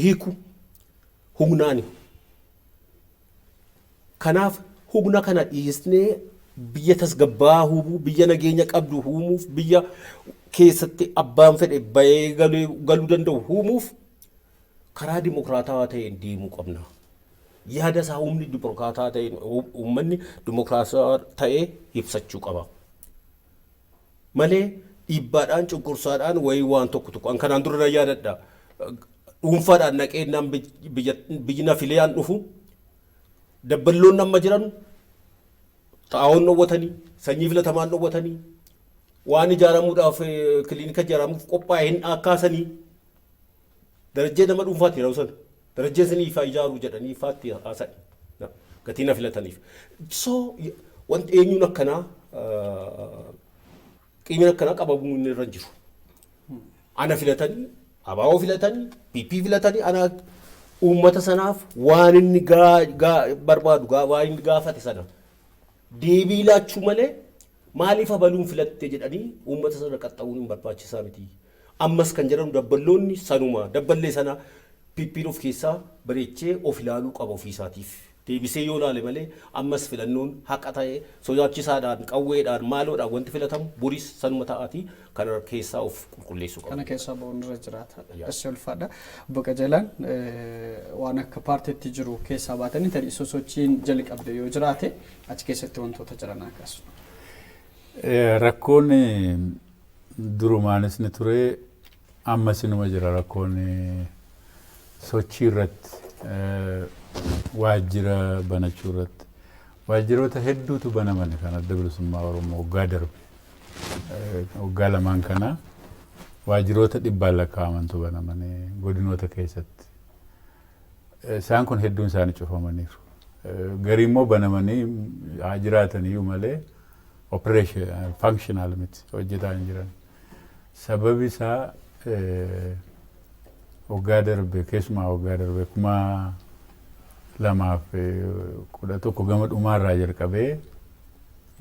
hiiku humnaani. Kanaaf humna kana dhiisnee biyya tasgabbaa'aa uumuu, biyya nageenya qabdu uumuuf, biyya keessatti abbaan fedhe bahee galuu danda'u uumuuf karaa dimokiraatawaa ta'een deemuu qabna. Yaada isaa humni dimokiraatawaa ta'een uummanni dimokiraatawaa ta'ee ibsachuu qaba. Malee dhiibbaadhaan, cunqursaadhaan wayii waan tokko tokko an kanaan dura nan yaadadha. Dhuunfaadhaan naqee naan biyyi na filee an dhufu, dabballoonni amma jiran xaa'oon dhowwatanii, sanyii filatamaan dhowwatanii, waan ijaaramuudhaaf kiliinika ijaaramuuf qophaa'e hin akkaasanii, Darajjee nama dhuunfaati yeroo sana. Darajjee isinii ifaa ijaaruu jedhanii ifaatti haasa'e. Gatii na filataniif. So wanti eenyuun akkanaa, qiimiin akkanaa qabamuu inni irra hin jiru. Ana filatanii, ABO filatanii, PP filatanii, ana uummata sanaaf waan inni barbaadu, waan inni gaafate sana deebii laachuu malee, maaliif abaluun filatte jedhanii uummata sana qaxxa'uun hin barbaachisaa miti. Ammas kan jedhamu dabballoonni sanuma dabballee sana PP'n of keessaa bareechee of ilaaluu qaba ofiisaatiif. Deebisee yoo ilaale malee, ammas filannoon haqa ta'e sodaachisaadhaan, qawweedhaan, maaloodhaan wanti filatamu boris sanuma ta'aatii kana keessaa of qulqulleessuu qaba. Kana keessaa ba'uun irra jiraata. Asii ulfaadha. Obbo Qajeelaan, waan akka paartiitti jiru keessaa baatanii tarii sosochiin jalqabde yoo jiraate, achi keessatti wantoota jiran akkasuma. Rakkoon durumaanis ni ture, ammas inuma jira. Rakkoon sochii irratti, waajjira banachuu irratti, waajjiroota hedduutu banaman kan Adda Bilisummaa Oromoo waggaa darbe. Waggaa 2n kana waajjiroota dhibbaan lakkaa'amantu banamanii godinoota keessatti. Isaan kun hedduun isaanii cufamaniiru. Garii immoo banamanii haa jiraatan iyyuu malee operation functional miti, hojjetaa hin jiran. Sababi isaa waggaa darbe, keessumaa waggaa darbe 2011 gama dhumaarraa jalqabee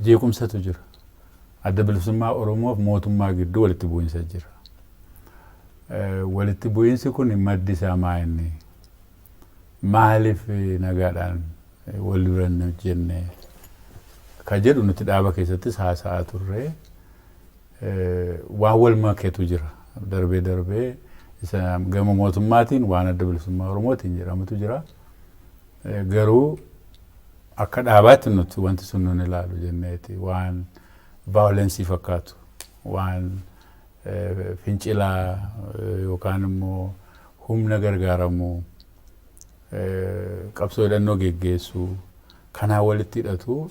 jeequmsatu jira. Adda Bilisummaa Oromoof mootummaa gidduu walitti bu'iinsa jira. Walitti bu'iinsi kun maddi isaa maa inni? Maaliif nagaadhaan wal dura hin hojjenne? Ka jedhu nuti dhaaba keessattis haasa'aa turre. Waan wal maketu jira. Darbee darbee isa gama mootummaatiin waan Adda Bilisummaa Oromootiin jedhamutu jira. Garuu akka dhaabaatti nuti wanti sun nun ilaalu jenneeti, waan violence fakkaatu, waan fincilaa yookaan immoo humna gargaaramuu, qabsoo hidhannoo geggeessuu kanaan walitti hidhatu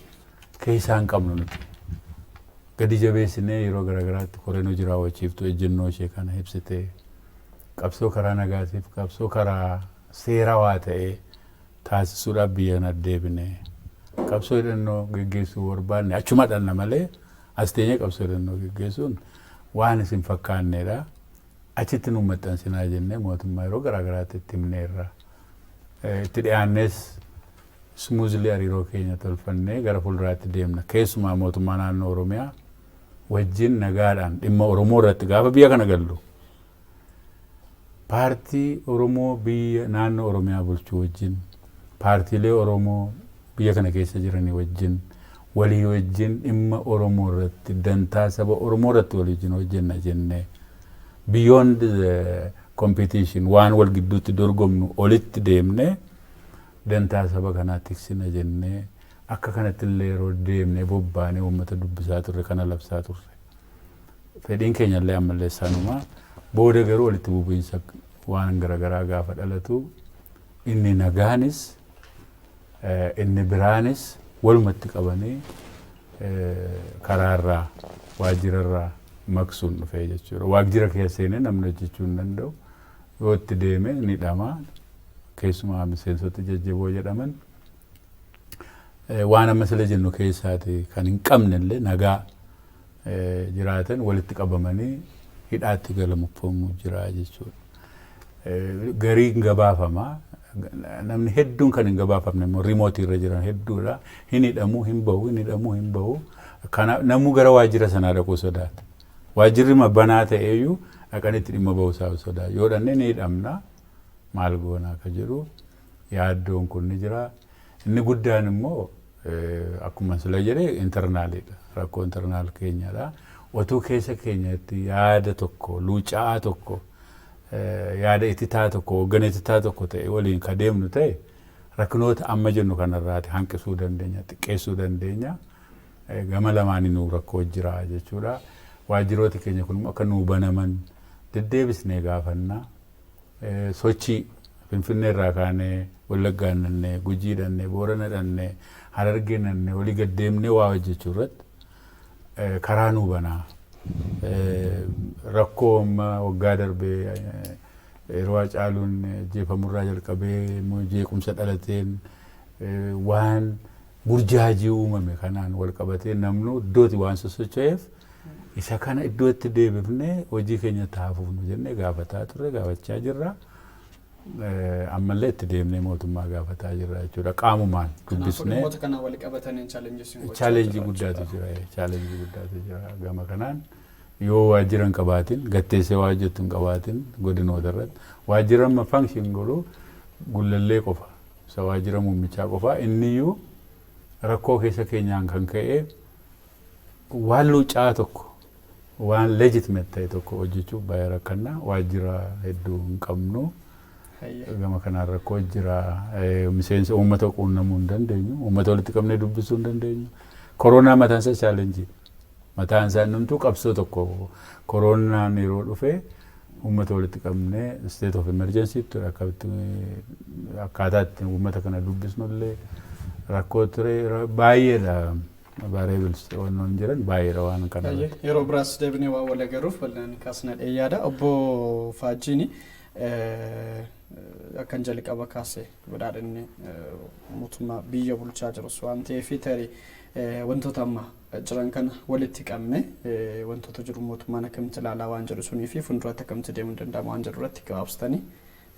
keessaa hin qabnu nuti. Gadi jabeessinee yeroo garaagaraatti koreen hojii raawwachiiftuu ejjennoo ishee kana ibsitee, qabsoo karaa nagaatiif qabsoo karaa seerawaa ta'ee taasisuudhaaf biyya kana deebine, qabsoo hidhannoo geggeessuu barbaanne achuma dhanna malee as teenyee qabsoo hidhannoo geggeessuun waan isin fakkaanneedha. Achitti nu maxxansinaa jennee mootummaa yeroo garaagaraatti itti himneerra. Itti dhiyaannees smoothly hariiroo keenya tolfannee gara fuulduraatti deemna. Keessumaa mootummaa naannoo Oromiyaa wajjin nagaadhaan dhimma Oromoo irratti gaafa biyya kana gallu, paartii Oromoo biyya naannoo Oromiyaa bulchuu wajjin, paartiilee Oromoo biyya kana keessa jiranii wajjin, walii wajjin dhimma Oromoo irratti, dantaa saba Oromoo irratti walii wajjin hojjenna jennee, beyond the competition, waan wal gidduutti dorgomnu olitti deemnee Dantaa saba kanaa tiksina jennee akka kanatti illee yeroo deemnee bobbaanee uummata dubbisaa turre, kana labsaa turre. Fedhiin keenya illee ammallee sanuma. Booda garuu walitti bu'iinsa waan garaagaraa gaafa dhalatu, inni nagaanis inni biraanis walumatti qabanii karaarraa waajjirarraa maqsuun dhufee jechuudha. Waajjira keessa seenee namni hojjechuu hin danda'u. Yoo itti deeme ni dhama. Keessumaa miseensota jajjaboo jedhaman waan amma sila jennu keessaati kan hin qabne illee nagaa jiraatan walitti qabamanii hidhaatti galamuu jira jechuudha. Gariin gabaafamaa, namni hedduun kan hin gabaafamne immoo remote irra jiran hedduudha. Hin hidhamuu, hin bahu, hin hidhamuu, hin bahu. Kanaaf namuu gara waajjira sanaa dhaquu sodaata. Waajjirri banaa ta'eeyyuu dhaqanii itti dhimma bahuu isaa sodaata. Yoo dhanne ni hidhamna, maal goonaa ka jedhu yaaddoon kun ni jira. Inni guddaan immoo akkuma sila jedhee internal iidha. Rakkoo internal keenyadha. Otuu keessa keenyatti yaada tokko, luuca'aa tokko, yaada ititaa tokko, hoggana ititaa tokko ta'e waliin ka deemnu ta'e, rakkinoota amma jennu kanarraati hanqisuu dandeenya, xiqqeessuu dandeenya. Gama lamaaniinuu rakkoo jira jechuudha. Waajjiroota keenya kun immoo akka nuu banaman deddeebisnee gaafannaa. Sochii Finfinnee irraa kaanee Wallaggaa dhannee, Gujii dhannee, Boorana dhannee, Harargee dhannee walii gad deemnee waa hojjechuu irratti karaa nuu banaa. Rakkoo amma waggaa darbee yeroo Hacaaluun ajjeefamurraa jalqabee jeequmsa dhalateen waan burjaajii uumame kanaan wal qabatee namnu iddooti waan sosocho'eef, isa kana iddootti deebifnee hojii keenya taafufnu jennee gaafataa turre, gaafachaa jirra. Ammallee itti deemnee mootummaa gaafataa jirra jechuudha. Qaamumaan dubbisnee. Dhimmoota kana wal qabataniin challenge Challenge guddaatu jira. Challenge guddaatu jira. Gama kanaan yoo waajjira hin qabaatin, gatteessee waa hojjettu hin qabaatin, godinoota irratti waajjira amma function godhu Gullallee qofa. Isa waajjira muummichaa qofa. Inniyyuu rakkoo keessa keenyaan kan ka'e waan luucaa tokko, waan legitimate ta'e tokko hojjechuuf baay'ee rakkannaa. Waajjira hedduu hin qabnu. Gama kanaan rakkoo jira. Miseensa uummata quunnamuu hin dandeenyu. Uummata walitti qabnee dubbisuu hin dandeenyu. Koronaa mataan isaa challenge. Mataan isaa innumtuu qabsoo tokko. Koronaan yeroo dhufe uummata walitti qabnee, state of emergency ture, akkaataa itti uummata kana dubbisnu illee rakkoo ture baay'eedha. Variables wannoon jiran baay'eedha waan kana. Yeroo biraas deebinee waan wal agarruuf bal'inaan kaasna yaada. Obbo Faajjiini, akkan jalqaba kaase Badhaadhinni mootummaa biyya bulchaa jirus waan ta'eef, tarii wantoota amma jiran kana walitti qabne, wantoota jiru mootummaan akkamitti ilaalaa waan jedhu sunii fi fuulduratti akkamitti deemuu danda'ama waan jedhu irratti gabaabsitanii,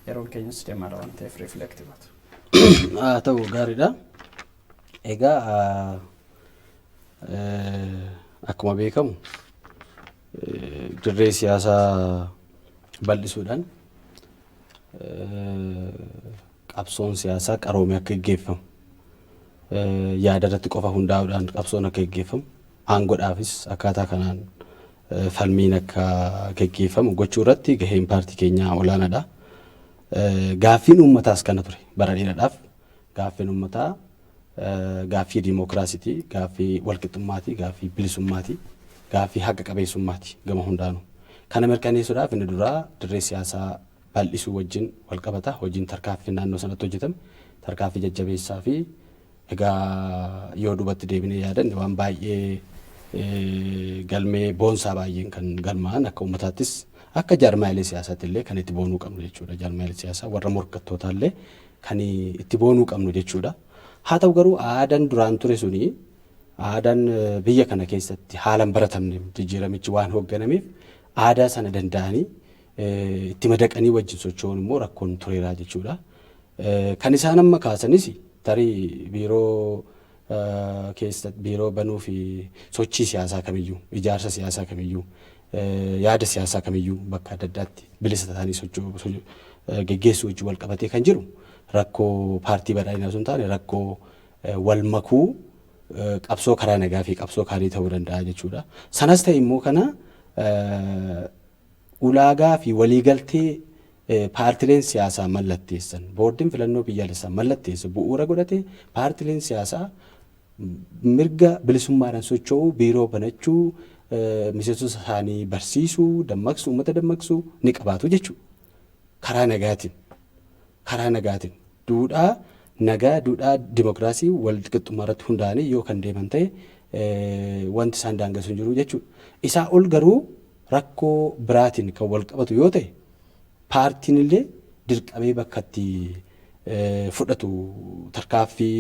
yeroon keenyas deemaadha waan ta'eef, reflect goota. Haa ta'u, gaariidha. Egaa akkuma beekamu dirree siyaasaa bal'isuudhaan qabsoon siyaasaa qaroomee akka geggeeffamu, yaada irratti qofa hundaa'uudhaan qabsoon akka geggeeffamu, aangoodhaafis akkaataa kanaan falmiin akka geggeeffamu gochuu irratti gaheen paartii keenyaa olaanaadha. Gaaffiin uummataas kana ture bara dheeraadhaaf. Gaaffiin uummataa gaaffii diimookiraasiiti, gaaffii walqixxummaati, gaaffii bilisummaati, gaaffii haqa qabeessummaati gama hundaanuu. Kana mirkaneessuudhaaf inni duraa dirree siyaasaa bal'isuu wajjin wal qabata. Hojiin tarkaanfii naannoo sanatti hojjetame tarkaanfii jajjabeessaa fi egaa yoo duubatti deebinee yaadanne waan baay'ee galmee boonsaa baay'een kan galmaa'an, akka uummataattis akka jaarmaayilee siyaasaatti illee kan itti boonuu qabnu jechuudha. Jaarmaayilee siyaasaa warra morkattootaa illee kan itti boonuu qabnu jechuudha. Haa ta'u garuu aadaan duraan ture suni, aadaan biyya kana keessatti haalaan baratamne, jijjiiramichi waan hoogganameef aadaa sana danda'anii itti madaqanii wajjin socho'uun immoo rakkoon tureera jechuudha. Kan isaan amma kaasanis tarii biiroo keessa biiroo banuu fi sochii siyaasaa kamiyyuu, ijaarsa siyaasaa kamiyyuu, yaada siyaasaa kamiyyuu bakka adda addaatti bilisa ta'anii socho'uu geggeessuu wajjin wal qabatee kan jiru rakkoo Paartii Badhaadhinaa osoo hin taane rakkoo wal makuu qabsoo karaa nagaa fi qabsoo kaanii ta'uu danda'a jechuudha. Sanas ta'e immoo kana ulaagaa fi waliigaltee paartileen siyaasaa mallatteessan, boordiin filannoo biyyaalessaa mallatteesse bu'uura godhate, paartileen siyaasaa mirga bilisummaadhaan socho'uu, biiroo banachuu, miseensota isaanii barsiisuu, dammaqsuu, uummata dammaqsuu ni qabaatu jechuudha. Karaa nagaatiin duudhaa nagaa, duudhaa dimokiraasii wal qixxummaa irratti hundaa'anii yoo kan deeman ta'e, wanti isaan daangessu hin jiru jechuudha. Isaa ol garuu rakkoo biraatiin kan wal qabatu yoo ta'e, paartiin illee dirqamee bakka itti fudhatu, tarkaaffii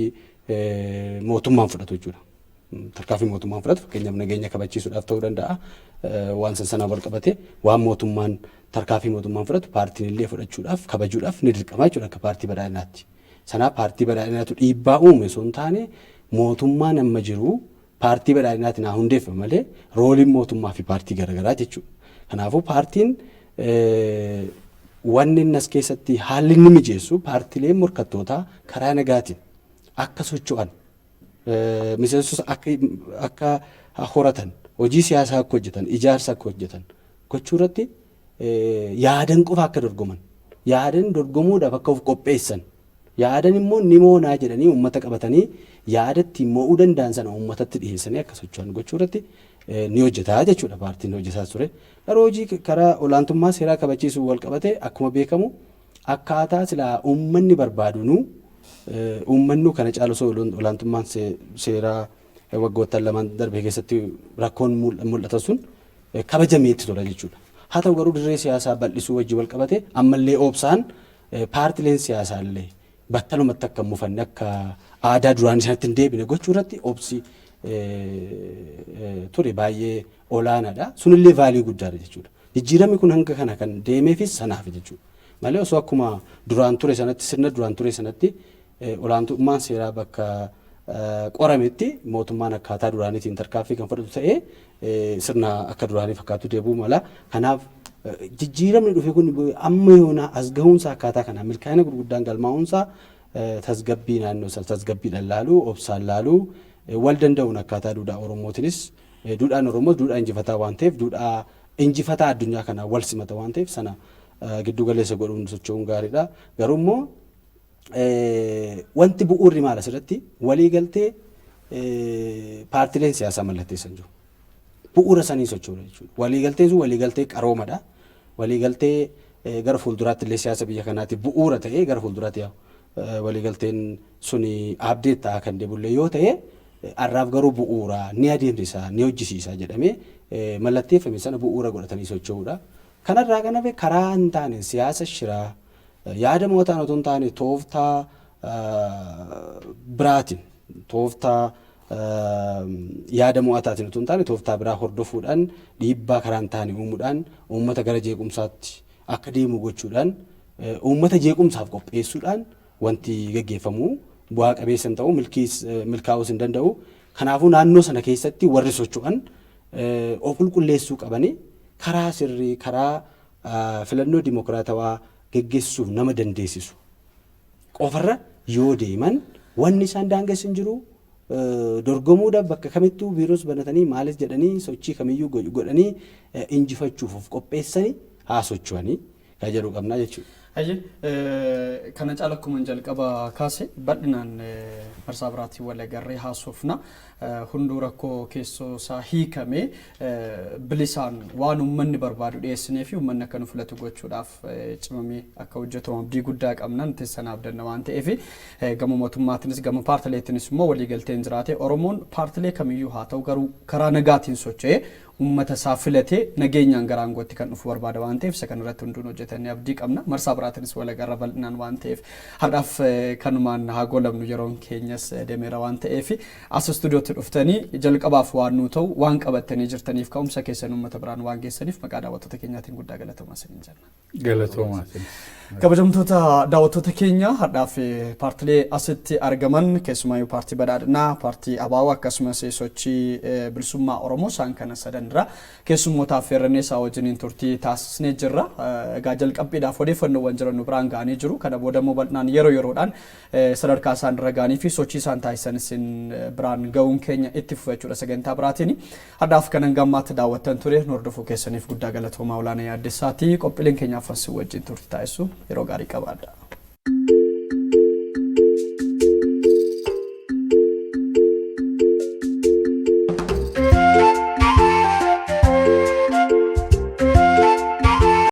mootummaan fudhatu jechuudha. Tarkaaffii mootummaan fudhatu, fakkeenyaaf nageenya kabachiisuudhaaf ta'uu danda'a. Waan san sanaan wal qabate waan mootummaan, tarkaaffii mootummaan fudhatu paartiin illee fudhachuudhaaf, kabajuudhaaf ni dirqama jechuudha akka paartii badhaadhinaatti. Sanaaf paartii badhaadhinaatu dhiibbaa uume osoo hin taane, mootummaan amma jiru paartii badhaadhinaatiin haa hundeeffamu malee rooliin mootummaa fi paartii garaagaraa jechuudha. Kanaafuu paartiin wanni inni as keessatti haalli inni mijeessu paartileen morkattootaa karaa nagaatiin akka socho'an, miseensota akka horatan, hojii siyaasaa akka hojjetan, ijaarsa akka hojjetan gochuu irratti, yaadan qofa akka dorgoman, yaadan dorgomuudhaaf akka of qopheessan, yaadan immoo ni moonaa jedhanii uummata qabatanii yaadatti mo'uu danda'an sana uummatatti dhiyeessanii akka socho'an gochuu irratti ni hojjetaa jechuudha paartiin hojjetaa ture. Garuu hojii karaa olaantummaa seeraa kabachiisuu wal qabate, akkuma beekamu, akkaataa silaa uummanni barbaadunuu, uummannu kana caalu osoo olaantummaan seeraa waggoottan 2n darbe keessatti rakkoon mul'atan sun kabajameetti tola jechuudha. Haa ta'u garuu dirree siyaasaa bal'isuu wajjin wal qabate ammallee obsaan paartileen siyaasaa illee battalumatti akka hin mufanne, akka aadaa duraan isaanitti hin deebine gochuu irratti obsi ture baay'ee olaanaadha. Sunillee value guddaadha jechuudha. Jijjiiramni kun hanga kana kan deemeefis sanaaf jechuudha. Malee osoo akkuma duraan ture sanatti, sirna duraan ture sanatti, olaantummaan seeraa bakka qorametti mootummaan akkaataa duraaniitiin tarkaanfii kan fudhatu ta'ee sirna akka duraanii fakkaatu deebi'uu mala. Kanaaf jijjiiramni dhufe kun amma yoonaa as gahuunsa, akkaataa kanaan milkaa'ina gurguddaan galmaa'uunsa, tasgabbii naannoo sana tasgabbiidhaan laaluu, obsaan laaluu, wal danda'uun akkaataa duudhaa Oromootinis, duudhaan Oromoo duudhaa injifataa waan ta'eef, duudhaa injifataa addunyaa kanaa wal simata waan ta'eef, sana giddu galeessa godhuun socho'uun gaariidha. Garuu immoo wanti bu'uurri maal asirratti walii galtee paartileen siyaasaa mallatteessan jiru. Bu'uura sanii socho'uudha jechuudha. Waliigalteen sun waliigaltee qaroomadha. Waliigaltee gara fuulduraatti illee siyaasa biyya kanaatti bu'uura ta'ee gara fuulduraatti yaa'u. Waliigalteen suni update ta'aa kan deebullee yoo ta'e, har'aaf garuu bu'uura ni adeemsisa, ni hojjisiisa jedhamee mallatteeffame sana bu'uura godhatanii socho'uudha. Kanarraa kan hafe karaa hin taane siyaasa shiraa, yaada mootaan otoo hin taane tooftaa biraatiin, tooftaa yaada mo'ataatiin otoo hin taane tooftaa biraa hordofuudhaan, dhiibbaa karaa hin taane uumuudhaan, uummata gara jeequmsaatti akka deemu gochuudhaan, uummata jeequmsaaf qopheessuudhaan wanti gaggeeffamu bu'aa qabeessa hin ta'u, milkaa'uus hin danda'u. Kanaafuu naannoo sana keessatti warri socho'an of qulqulleessuu qabanii karaa sirrii, karaa filannoo dimokiraatawaa geggeessuuf nama dandeessisu qofarra yoo deeman, wanni isaan daangessu hin jiru. Dorgomuudhaaf bakka kamittuu biiroos banatanii, maalis jedhanii, sochii kamiyyuu godhanii injifachuuf of qopheessanii haa socho'anii kan jedhu qabnaa jechuudha. Hayyee, kana caala akkuma jalqaba kaase bal'inaan marsaa biraatiin wal agarree haasofna. Hunduu rakkoo keessoo isaa hiikame bilisaan waan uummanni barbaadu dhiyeessinee fi uummanni akka nu filatu gochuudhaaf cimamee akka hojjetamu abdii guddaa qabna. Nuti sanaaf danna waan ta'eef, gama mootummaatiinis gama paartileetiinis immoo waliigalteen jiraate, Oromoon paartilee kamiyyuu haa ta'u garuu karaa nagaatiin socho'ee uummata isaa filatee nageenyaan gara aangootti kan dhufu barbaada waan ta'eef, isa kanarratti hunduun hojjetanii abdii qabna. Marsaa biraatiinis wal agarra bal'inaan waan ta'eef, har'aaf kanumaan haa goolabnu, yeroon keenyas deemeera waan ta'eef, as istuudiyootti dhuftanii jalqabaaf waan nuu ta'u waan qabattanii jirtaniif, ka'umsa keessan uummata biraan waan geessaniif, maqaa daawwattoota keenyaatiin guddaa galatoomaa isiniin jenna. Galatoomaa. Kabajamtoota daawwattoota keenya, har'aaf paartilee asitti argaman, keessumaayyuu paartii badhaadhinaa, paartii ABO, akkasumas sochii bilisummaa Oromoo isaan kana sadan Waashingtan irraa keessummoota affeerrannee isaa wajjiniin turtii taasisnee jirra. Egaa jalqabbiidhaaf odeeffannoowwan jiran nu biraan ga'anii jiru. Kana booda immoo bal'inaan yeroo yeroodhaan sadarkaa isaan irra ga'anii fi sochii isaan taasisan isin biraan ga'uun keenya itti fufa jechuudha sagantaa biraatiin. Har'aaf kan hanga ammaatti daawwattan ture nu hordofuu keessaniif guddaa galatoomaa. Olaanaa Yaaddessaati. Qophiileen keenya afran si wajjin turtii taasisu yeroo gaarii qabaadha.